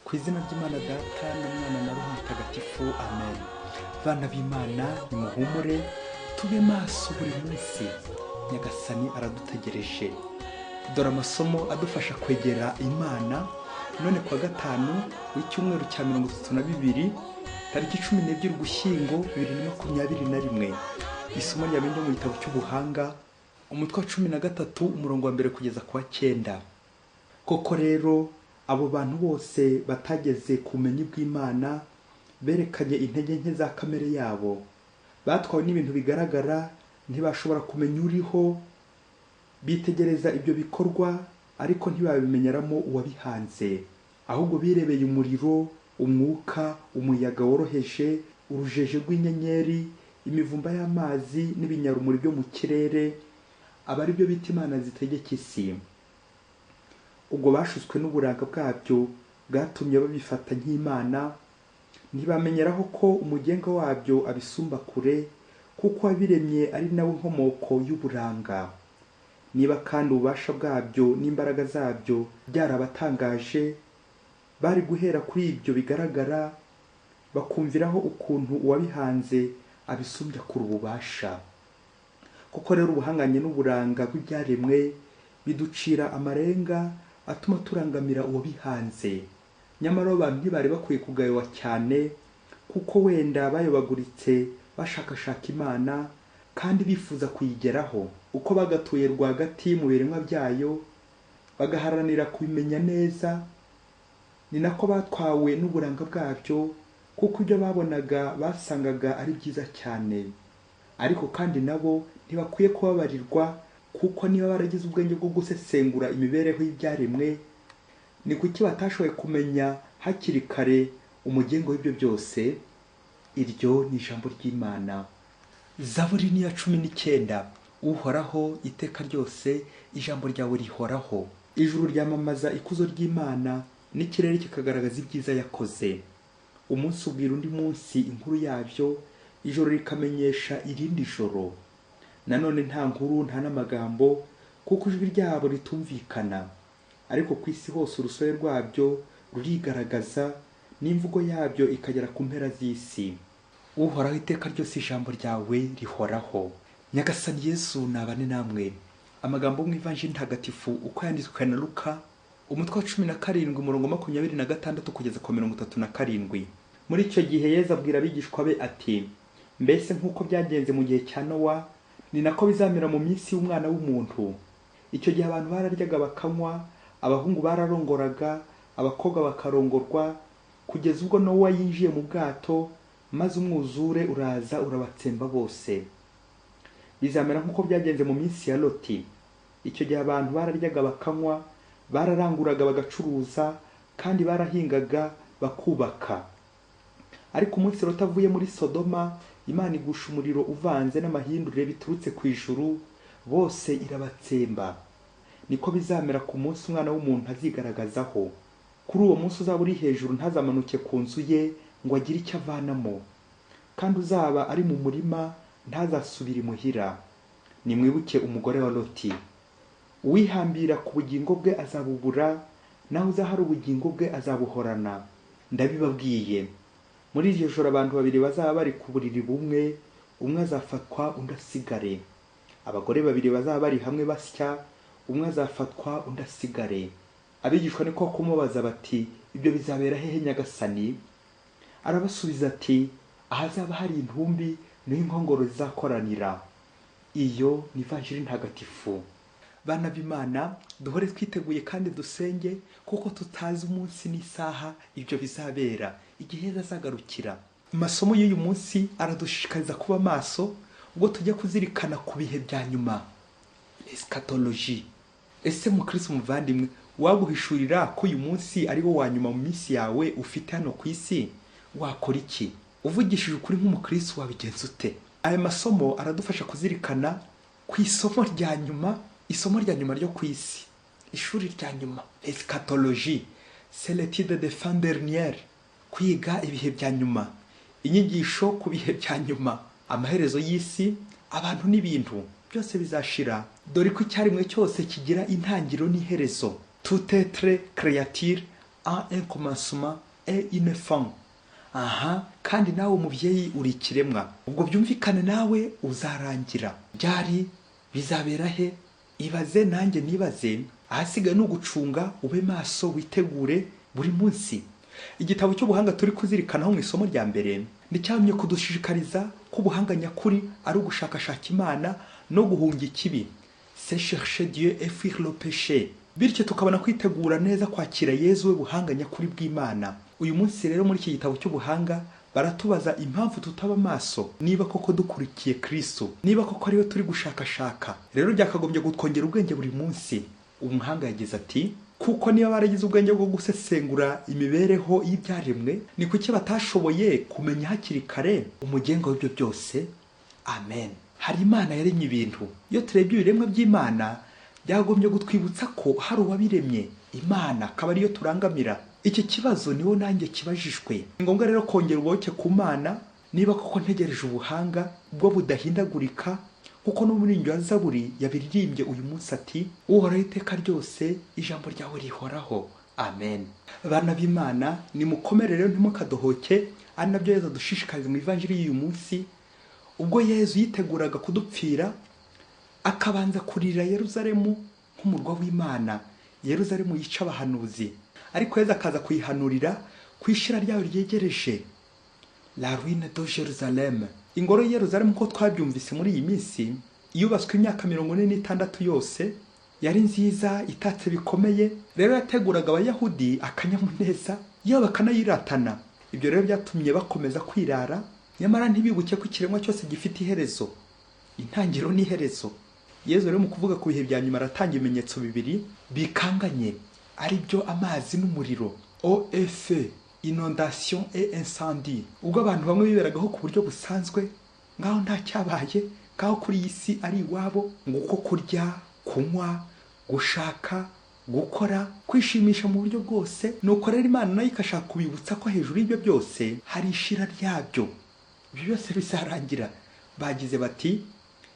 Ku izina ry'Imana Data na Mwana na Roho Mutagatifu, amen. Bana b'Imana, nimuhumure, tube maso buri munsi. Nyagasani aradutegereje. Dore amasomo adufasha kwegera Imana none kuwa gatanu w'icyumweru cya 32, tariki 12 Ugushyingo 2021. Isomo rya mbere mu gitabo cy'Ubuhanga, umutwe wa 13, umurongo wa mbere kugeza ku wa 9. Koko rero abo bantu bose batageze ku bumenyi bw'Imana berekanye intege nke za kamere yabo, batwawe n'ibintu bigaragara, ntibashobora kumenya uriho, bitegereza ibyo bikorwa ariko ntibabimenyeramo uwabihanze, ahubwo birebeye umuriro, umwuka, umuyaga woroheje, urujeje rw'inyenyeri, imivumba y'amazi n'ibinyarumuri byo mu kirere, aba ari byo bita imana zitegeka isi. Ubwo bashutswe n'uburanga bwabyo bwatumye babifata nk'imana, ntibamenyeraho ko umugenga wabyo abisumba kure, kuko uwabiremye ari nawe nkomoko y'uburanga. Niba kandi ububasha bwabyo n'imbaraga zabyo byarabatangaje, bari guhera kuri ibyo bigaragara, bakumviraho ukuntu uwabihanze abisumbya kure ububasha. Koko rero ubuhanganye n'uburanga bw'ibyaremwe biducira amarenga atuma turangamira uwabihanze. Nyamara abantu ntibari bakwiye kugayiwa cyane, kuko wenda bayobaguritse bashakashaka Imana kandi bifuza kuyigeraho. Uko bagatuye rwagati mu biremwa byayo, bagaharanira kubimenya neza, ni nako batwawe n'uburanga bwabyo, kuko ibyo babonaga basangaga ari byiza cyane. Ariko kandi nabo ntibakwiye kubabarirwa, kuko niba baragize ubwenge bwo gusesengura imibereho y'ibyaremwe, ni kuki batashoboye kumenya hakiri kare umugengo w'ibyo byose? Iryo ni ijambo ry'Imana. Zaburi ni iya 19. Uhoraho, iteka ryose ijambo ryawe rihoraho. Ijuru ryamamaza ikuzo ry'Imana, n'ikirere kikagaragaza ibyiza yakoze. Umunsi ubwira undi munsi inkuru yabyo, ijoro rikamenyesha irindi joro. Nanone nta nkuru nta n'amagambo, kuko ijwi ryabo ritumvikana. Ariko ku isi hose urusobe rwabyo rurigaragaza, n'imvugo yabyo ikagera ku mpera z'isi. Uhoraho, iteka ryose ijambo ryawe rihoraho. Nyagasani Yesu nabane namwe. Amagambo mu Ivanjiri Ntagatifu uko yanditswe na Luka, umutwe wa 17, umurongo 26 kugeza ku 37. Muri icyo gihe Yezu abwira abigishwa be ati: mbese nk'uko byagenze mu gihe cya Nowa, ni nako bizamera mu minsi y'umwana w'umuntu. Icyo gihe abantu bararyaga bakanywa, abahungu bararongoraga, abakobwa bakarongorwa, kugeza ubwo Nowa yinjiye mu bwato, maze umwuzure uraza urabatsemba bose. Bizamera nk'uko byagenze mu minsi ya Loti. Icyo gihe abantu bararyaga bakanywa, bararanguraga bagacuruza, kandi barahingaga bakubaka. Ariko umunsi Loti avuye muri Sodoma, Imana igusha umuriro uvanze n'amahindure biturutse ku ijuru, bose irabatsemba. Niko bizamera ku munsi umwana w'umuntu azigaragazaho. Kuri uwo munsi uzaba uri hejuru ntazamanuke ku nzu ye ngo agire icyo avanamo, kandi uzaba ari mu murima ntazasubira imuhira. Nimwibuke umugore wa Loti. Uwihambira ku bugingo bwe azabubura, naho uzahara ubugingo bwe azabuhorana. Ndabibabwiye, muri iryo joro abantu babiri bazaba bari ku buriri bumwe, umwe azafatwa undi asigare. Abagore babiri bazaba bari hamwe basya, umwe azafatwa undi asigare. Abigishwa niko kumubaza bati: ibyo bizabera hehe Nyagasani? Arabasubiza ati: ahazaba hari intumbi niho inkongoro zizakoranira. Iyo ni Ivanjiri Ntagatifu. Bana b'Imana, duhore twiteguye kandi dusenge, kuko tutazi umunsi n'isaha ibyo bizabera, igihe azagarukira. Amasomo y'uyu munsi aradushishikariza kuba maso ubwo tujya kuzirikana ku bihe bya nyuma, eschatologie. Ese mukristo muvandimwe, waguhishurira ko uyu munsi ari wo wa nyuma mu minsi yawe ufite hano ku isi, wakora iki? Uvugishije ukuri nk'umukristo wabigenza ute? Aya masomo aradufasha kuzirikana ku isomo rya nyuma, isomo rya nyuma ryo ku isi, ishuri rya nyuma, eschatologie, c'est l'étude de fin dernière, kwiga ibihe bya nyuma, inyigisho ku bihe bya nyuma, amaherezo y'isi, abantu n'ibintu byose bizashira. Dore ko icyaremwe cyose kigira intangiriro n'iherezo. Tout être créature a un commencement et une fin. Aha, kandi nawe umubyeyi uri ikiremwa, ubwo byumvikane nawe uzarangira. Byari bizabera he? Ibaze nanjye nibaze. Ahasigaye ni ugucunga, ube maso, witegure buri munsi. Igitabo cy'ubuhanga turi kuzirikanaho mu isomo rya mbere nticyamye kudushishikariza ko ubuhanga nyakuri ari ugushakashaka Imana no guhunga ikibi, c'est chercher Dieu et fuir le péché. Bityo tukabona kwitegura neza kwakira Yezu we buhanga nyakuri bw'Imana. Uyu munsi rero muri iki gitabo cy'ubuhanga baratubaza impamvu tutaba maso, niba koko dukurikiye Kristo, niba koko ariwe turi gushakashaka. Rero byakagombye kutwongera ubwenge buri munsi. Umuhanga yagize ati: kuko niba baragize ubwenge bwo gusesengura imibereho y'ibyaremwe, ni kuki batashoboye kumenya hakiri kare umugenga w'ibyo byose? Amen. Hari Imana yaremye ibintu. Iyo turebye ibiremwa by'Imana, byagombye gutwibutsa ko hari uwabiremye, Imana akaba ariyo turangamira. Iki kibazo niwo nanjye kibajijwe. Ni ngombwa rero kongera ububoke ku Mana, niba koko ntegereje ubuhanga bwo budahindagurika, kuko n'umuririmbyi wa Zaburi yabiririmbye uyu munsi ati: Uhoraho iteka ryose ijambo ryawe rihoraho. Amen. Bana b'Imana, nimukomere rero, ntimukadohoke, ari nabyo Yezu adushishikariza mu ivanjiri y'uyu munsi. Ubwo Yezu yiteguraga kudupfira, akabanza kurira Yeruzalemu nk'umurwa w'Imana, Yeruzalemu yica abahanuzi, ariko Yezu akaza kuyihanurira ku ishira ryayo ryegereje, la ruine de Jérusalem. Ingoro ya Yeruzalemu, nk'uko twabyumvise muri iyi minsi, yubatswe imyaka 46 yose, yari nziza, itatse bikomeye. Rero yateguraga Abayahudi akanyamuneza, yewe bakanayiratana. Ibyo rero byatumye bakomeza kwirara, nyamara ntibibuke ko ikiremwa cyose gifite iherezo, intangiriro n'iherezo. Yezu rero mu kuvuga ku bihe bya nyuma aratanga ibimenyetso bibiri bikanganye, ari byo amazi n'umuriro, eau et feu, inondation et incendie. Ubwo abantu bamwe biberagaho ku buryo busanzwe, ngaho nta cyabaye, ngaho kuri iyi si ari iwabo, nguko kurya, kunywa, gushaka, gukora, kwishimisha mu buryo bwose. Nuko rero Imana nayo ikashaka kubibutsa ko hejuru y'ibyo byose hari ishira ryabyo, ibyo byose bizarangira. Bagize bati: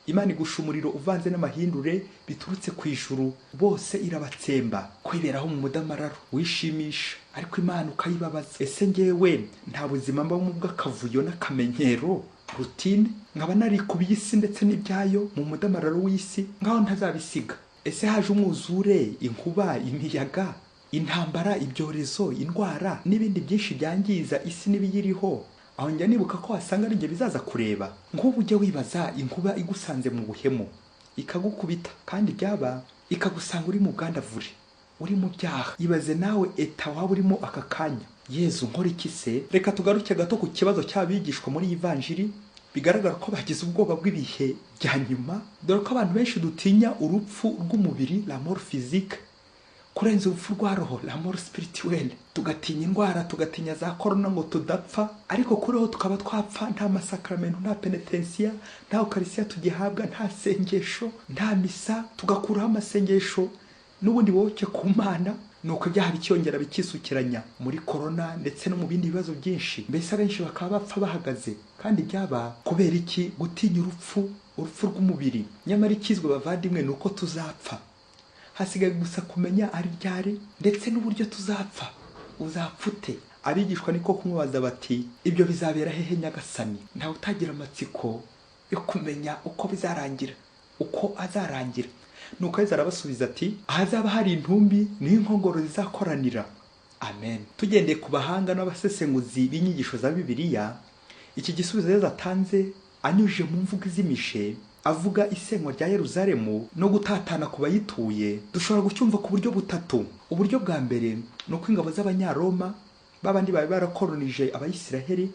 Imana igusha umuriro uvanze n'amahindure biturutse ku ijuru, bose irabatsemba. Kwiberaho mu mudamararo wishimisha, ariko Imana ukayibabaza. Ese ngewe nta buzima mbamo bw'akavuyo n'akamenyero, routine, nkaba narikubiye isi ndetse n'ibyayo mu mudamararo w'isi, ngaho ntazabisiga? Ese haje umwuzure, inkuba, imiyaga, intambara, ibyorezo, indwara n'ibindi byinshi byangiza isi n'ibiyiriho, aho njya nibuka ko wasanga ari njye bizaza kureba? Nk'ubu ujya wibaza inkuba igusanze mu buhemu ikagukubita, kandi byaba ikagusanga uri mu bwandavure, uri mu byaha, ibaze nawe eta waba urimo aka kanya. Yezu, nkora iki se? Reka tugaruke gato ku kibazo cy'abigishwa muri iyi vanjiri. Bigaragara ko bagize ubwoba bw'ibihe bya nyuma, dore ko abantu benshi dutinya urupfu rw'umubiri, la mort physique, kurenza urupfu rwa roho, la mort spirituelle. Tugatinya indwara, tugatinya za korona ngo tudapfa, ariko kuri ho tukaba twapfa nta masakramentu, nta penetensiya, nta ukarisiya tugihabwa, nta sengesho, nta misa, tugakuraho amasengesho n'ubundi woke ku Mana. Nuko ibyaha bikiyongera bikisukiranya muri korona ndetse no mu bindi bibazo byinshi, mbese abenshi bakaba bapfa bahagaze. Kandi byaba kubera iki? Gutinya urupfu, urupfu rw'umubiri. Nyamara ikizwe bavandimwe ni uko tuzapfa, hasigaye gusa kumenya ari ryari ndetse n'uburyo tuzapfa. Uzapfa ute? Abigishwa niko kumubaza bati: ibyo bizabera hehe Nyagasani? Ntawe utagira amatsiko yo kumenya uko bizarangira, uko azarangira. Nuko Yezu arabasubiza ati: ahazaba hari intumbi niho inkongoro zizakoranira. Amen. Tugendeye ku bahanga n'abasesenguzi b'inyigisho za Bibiliya, iki gisubizo Yezu atanze anyujije mu mvugo izimishe, avuga isenywa rya Yeruzalemu no gutatana ku bayituye, dushobora gucyumva ku buryo butatu. Uburyo bwa mbere ni uko ingabo z'Abanyaroma, babandi bari barakoronije Abayisiraheli,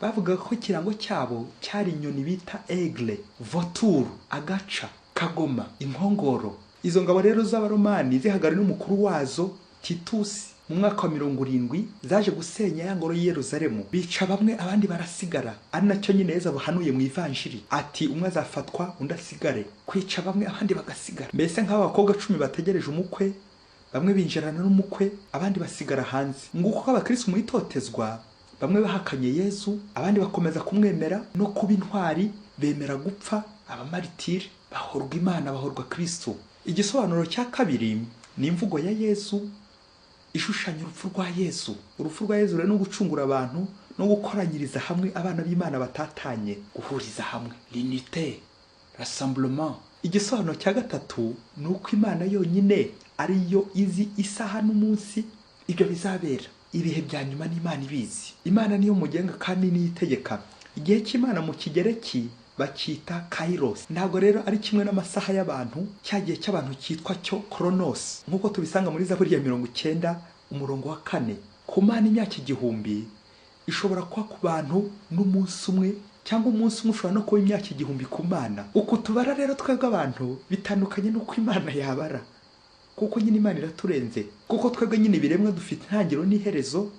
bavugaga ko ikirango cyabo cyari inyoni bita aigle, vautour, agaca, kagoma, inkongoro. Izo ngabo rero z'Abaromani zihagarariwe n'umukuru wazo Titus mu mwaka wa 70 zaje gusenya ya ngoro y'i Yeruzalemu, bica bamwe abandi barasigara. Ari nacyo nyine Yezu abahanuye mu ivanjiri ati: umwe azafatwa undi asigare. Kwica bamwe abandi bagasigara, mbese nk'aba bakobwa 10 bategereje umukwe, bamwe binjirana n'umukwe abandi basigara hanze. Nguko ko abakristo mu itotezwa bamwe bahakanye Yezu, abandi bakomeza kumwemera no kuba intwari, bemera gupfa, abamaritiri bahorwa Imana, bahorwa Kristo. Igisobanuro cya kabiri ni imvugo ya Yezu ishushanya urupfu rwa Yezu. Urupfu rwa Yezu rero no gucungura abantu no gukoranyiriza hamwe abana b'Imana batatanye, guhuriza hamwe, l'unité, rassemblement. Igisobanuro cya gatatu ni uko Imana yonyine ariyo izi isaha n'umunsi ibyo bizabera. Ibihe bya nyuma n'Imana ibizi. Imana niyo mugenga kandi niyo itegeka. Igihe cy'Imana mu Kigereki bacyita kairos. Ntabwo rero ari kimwe n'amasaha y'abantu, cya gihe cy'abantu cyitwa cyo chronos, nk'uko tubisanga muri Zaburi ya 90 umurongo wa 4. Ku Mana imyaka 1000 ishobora kuba ku bantu n'umunsi umwe, cyangwa umunsi umwe ushobora no kuba imyaka 1000 ku Mana. Uku tubara rero twebwe abantu bitandukanye n'uko Imana yabara, kuko nyine Imana iraturenze, kuko twebwe nyine ibiremwa dufite intangiriro n'iherezo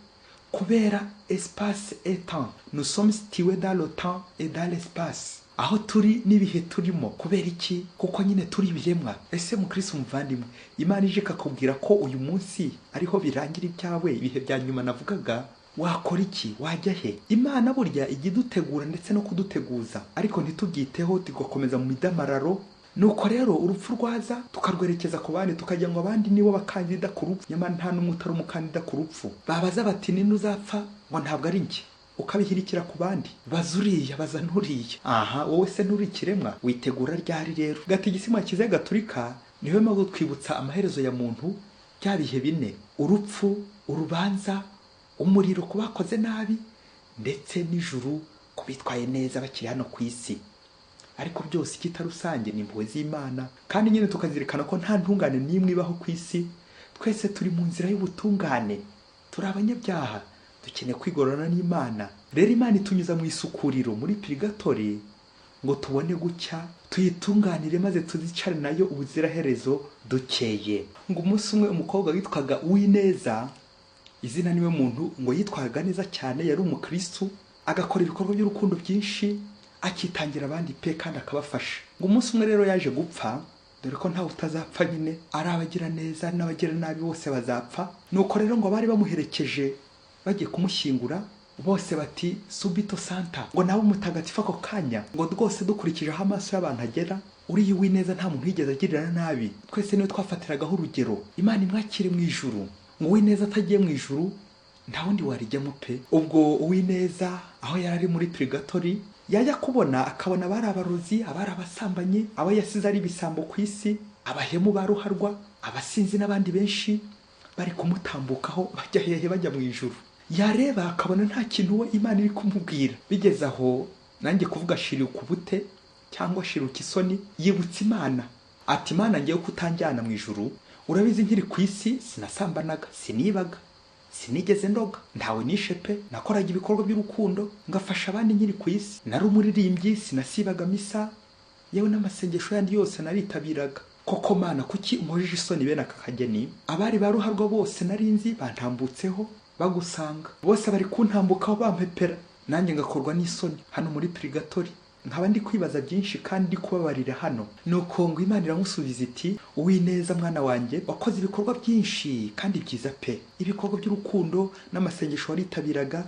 kubera espace et temps. Nous sommes situés dans le temps et dans l'espace. Aho turi n'ibihe turimo. Kubera iki? Kuko nyine turi ibiremwa. Ese mukristo muvandimwe, Imana ije ikakubwira ko uyu munsi ariho birangira ibyawe, ibihe bya nyuma navugaga, wakora iki? Wajya he? Imana burya ijya idutegura ndetse no kuduteguza, ariko ntitubyiteho, tugakomeza mu midamararo. Nuko rero urupfu rwaza tukarwerekeza ku bandi, tukagira ngo abandi nibo bakandida ku rupfu, nyamara nta n'umwe utari umukandida ku rupfu. Babaza bati ninde uzapfa? Ngo ntabwo ari njye. Ukabihirikira ku bandi, baza uriya, baza nturiya. Aha wowe se nturi ikiremwa? Witegura ryari rero? Gatigisimu ya Kiliziya Gatolika niho imaze kutwibutsa amaherezo ya muntu, bya bihe bine: urupfu, urubanza, umuriro ku bakoze nabi, ndetse n'ijuru ku bitwaye neza bakiri hano ku isi. Ariko byose ikita rusange ni impuhwe z'Imana. Kandi nyine tukazirikana ko nta ntungane n'imwe ibaho ku isi, twese turi mu nzira y'ubutungane, turi abanyabyaha, dukeneye kwigorora n'Imana. Rero Imana itunyuza mu isukuriro, muri purigatori, ngo tubone gucya, tuyitunganire, maze tuzicare nayo ubuziraherezo dukeye. Ngo umunsi umwe umukobwa witwaga Uwineza, izina niwe muntu, ngo yitwaga neza cyane, yari umukristu, agakora ibikorwa by'urukundo byinshi, akitangira abandi pe kandi akabafasha. Ngo umunsi umwe rero yaje gupfa, dore ko ntawe utazapfa nyine, ari abagira neza n'abagira nabi bose bazapfa. Nuko rero ngo bari bamuherekeje bagiye kumushyingura, bose bati subito santa, ngo nawe umutagatifu ako kanya. Ngo rwose dukurikije aho amaso y'abantu agera, uriya Uwineza nta muntu yigeze agirira nabi, twese niwe twafatiragaho urugero, Imana imwakire mu ijuru. Ngo Uwineza atagiye mu ijuru nta wundi warijyamo pe. Ubwo Uwineza aho yari ari muri purigatori, yajya kubona akabona abari abarozi, abari abasambanyi, abo yasize ari ibisambo ku isi, abahemu ba ruharwa, abasinzi n'abandi benshi bari kumutambukaho bajya hehe? Bajya mu ijuru. Yareba akabona nta kintu we Imana iri kumubwira. Bigeze aho nanjye kuvuga shiruka ubute cyangwa shiruka isoni, yibutsa Imana ati Imana ngiye kutanjyana mu ijuru, urabizi nkiri ku isi sinasambanaga, sinibaga, sinigeze ndoga, ntawe nishe pe, nakoraga ibikorwa by'urukundo ngafasha abandi nkiri ku isi, nari umuririmbyi, sinasibaga misa, yewe n'amasengesho yandi yose naritabiraga. Koko Mana kuki unkojeje isoni bene aka kageni? Abari ba ruharwa bose narinzi bantambutseho bagusanga, bose bari kuntambukaho bampepera, nanjye ngakorwa n'isoni hano muri purigatori, nkaba ndi kwibaza byinshi kandi ndi kubabarira hano. Nuko ngo Imana iramusubiza iti Uwineza mwana wanjye, wakoze ibikorwa byinshi kandi byiza pe, ibikorwa by'urukundo n'amasengesho waritabiraga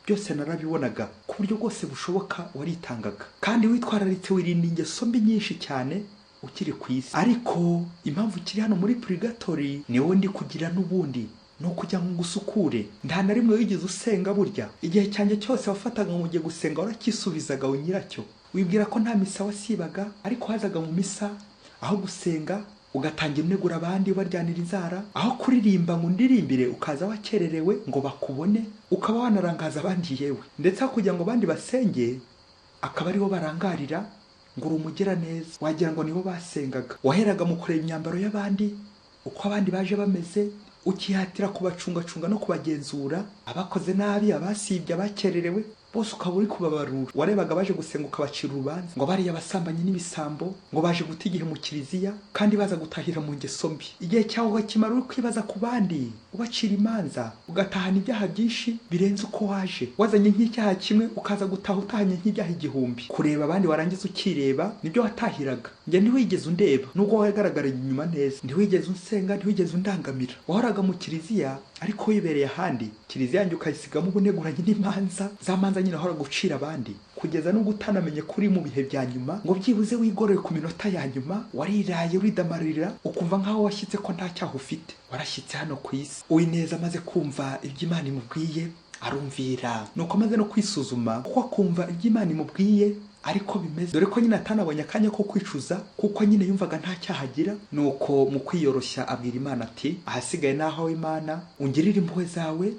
byose narabibonaga, ku buryo bwose bushoboka waritangaga, kandi witwararitse wirinda ingeso mbi nyinshi cyane ukiri ku isi. Ariko impamvu ukiri hano muri purigatori ni wowe ndi kugira n'ubundi ni ukujya ngo ngusukure. Nta na rimwe wigeze usenga burya, igihe cyanjye cyose wafataga ngo ugiye gusenga warakisubizaga we nyiracyo, wibwira ko nta misa wasibaga, ariko wazaga mu misa aho gusenga ugatangira unegura abandi ubaryanira inzara, aho kuririmba ngo undirimbire ukaza wakererewe ngo bakubone, ukaba wanarangaza abandi yewe, ndetse aho kugira ngo abandi basenge akaba aribo barangarira ngo uri umugiraneza, wagira ngo nibo basengaga. Waheraga mu kureba imyambaro y'abandi, uko abandi baje bameze, ukihatira kubacungacunga no kubagenzura, abakoze nabi, abasibye, abakererewe bose ukaba uri kubabarura. Warebaga baje gusenga ukabacira urubanza ngo bariya abasambanyi n'ibisambo, ngo baje guta igihe mu kiliziya kandi baza gutahira mu ngeso mbi. Igihe cyawe ugakimara uri kwibaza ku bandi, ubacira imanza, ugatahana ibyaha byinshi birenze uko waje. Wazanye nk'icyaha kimwe ukaza gutaha utahanye nk'ibyaha 1000. Kureba abandi warangiza ukireba nibyo watahiraga. Njye ntiwigeze undeba nubwo wagaragara inyuma neza, ntiwigeze unsenga, ntiwigeze undangamira. Wahoraga mu kiliziya ariko wibereye ahandi, kiliziya yanjye ukayisigamo ubuneguranye n'imanza, za manza nyine wahoraga ucira abandi. Kugeza n'ubwo utanamenye ko uri mu bihe bya nyuma, ngo byibuze wigorore ku minota ya nyuma. Wariraye, uridamarira, ukumva nk'aho washyitse ko nta cyaha ufite. Warashyitse hano ku isi. Uwineza amaze kumva ibyo Imana imubwiye, arumvira. Nuko amaze no kwisuzuma, kuko akumva ibyo Imana imubwiye ariko bimeze, dore ko nyine atanabonye akanya ko kwicuza, kuko nyine yumvaga nta cyaha agira. Nuko mu kwiyoroshya abwira Imana ati: "Ahasigaye naho Imana, ungirire impuhwe zawe,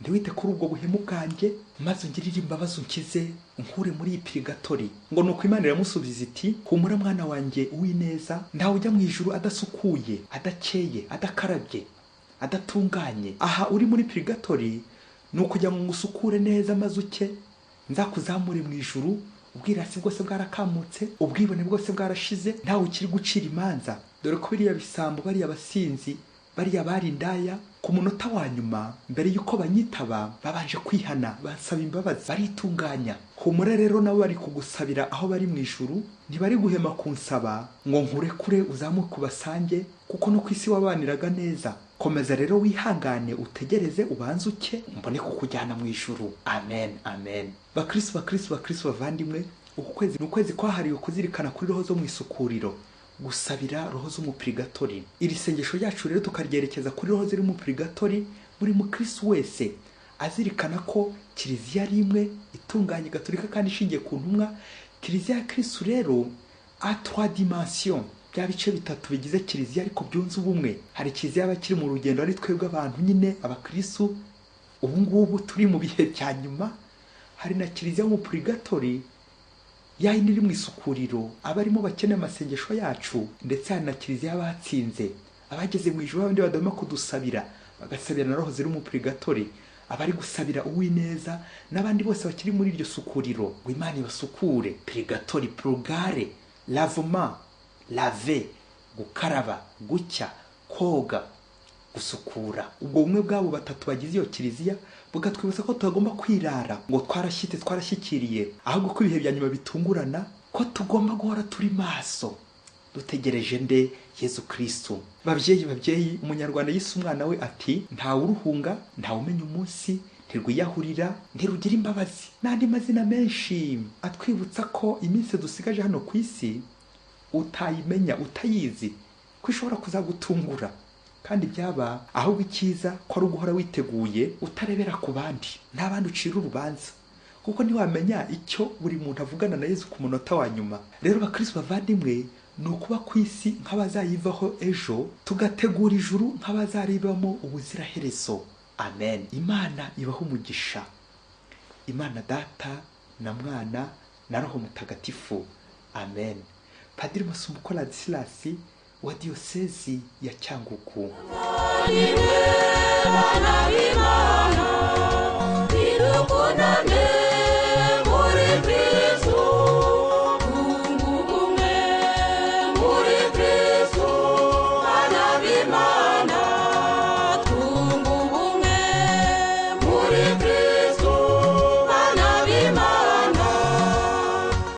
ntiwite kuri ubwo buhemu bwanjye, maze ungirire imbabazi, unkize, unkure muri iyi purigatori." Ngo nuko Imana iramusubiza iti: "Humura mwana wanjye Uwineza, ntawe ujya mu ijuru adasukuye, adakeye, adakarabye, adatunganye. Aha uri muri purigatori ni ukugira ngo ngusukure neza, maze uke, nzakuzamure mu ijuru ubwirasi bwose bwarakamutse, ubwibone bwose bwarashize, ntawe ukiri gucira imanza. Dore ko biriya bisambo, bariya basinzi, bariya bari indaya, ku munota wa nyuma mbere y'uko banyitaba babanje kwihana, basaba imbabazi, baritunganya. Humura rero, nabo bari kugusabira aho bari mu ijuru, ntibari guhema kunsaba ngo nkurekure uzamuke ubasange, kuko no ku isi wabaniraga neza. Komeza rero wihangane, utegereze, ubanze uke, mbone kukujyana mu ijuru." Amen, amen. Bakristo, bakristo, bakristo bavandimwe, uku kwezi ni ukwezi kwahariwe kuzirikana kuri roho zo mu isukuriro, gusabira roho zo mu purigatori. Iri sengesho ryacu rero tukaryerekeza kuri roho ziri mu purigatori, buri mukristo wese azirikana ko kiliziya ari imwe itunganye, gatolika kandi ishingiye ku ntumwa. Kiliziya ya Kristo rero a trois dimensions, bya bice bitatu bigize kiliziya ariko byunze ubumwe. Hari kiliziya y'abakiri mu rugendo, ari twebwe abantu nyine abakristo ubu ngubu turi mu bihe bya nyuma. Hari na kiliziya mu purigatori, ya yindi iri mu isukuriro, abarimo bakeneye amasengesho yacu. Ndetse hari na kiliziya y'abatsinze, abageze mu ijuru, abandi badahwema kudusabira, bagasabira na roho ziri mu purigatori, abari gusabira Uwineza n'abandi bose bakiri muri iryo sukuriro ngo Imana ibasukure. Purigatori, purgare, lavement, laver, gukaraba, gucya, koga, gusukura. Ubwo bumwe bw'abo batatu bagize iyo kiliziya bugatwibutsa ko tutagomba kwirara ngo twarashyitse, twarashyikiriye, ahubwo ko ibihe bya nyuma bitungurana, ko tugomba guhora turi maso dutegereje nde? Yezu Kristu. Babyeyi, babyeyi, umunyarwanda yise umwana we ati: "Ntawe uruhunga, ntawe umenya umunsi, ntirwiyahurira, ntirugira imbabazi", n'andi mazina menshi atwibutsa ko iminsi dusigaje hano ku isi utayimenya, utayizi, ko ishobora kuzagutungura. Kandi byaba ahubwo icyiza ko ari uguhora witeguye, utarebera ku bandi, nta bandi ucira urubanza, kuko ntiwamenya icyo buri muntu avugana na Yezu ku munota wa nyuma. Rero bakristo bavandimwe, ni ukuba ku isi nk'abazayivaho ejo, tugategura ijuru nk'abazaribamo ubuziraherezo. Amen. Imana ibaho umugisha, Imana Data na Mwana na Roho Mutagatifu. Amen. Padiri Masumbuko Ladislas wa Diyosezi ya Cyangugu. Bana b'Imana.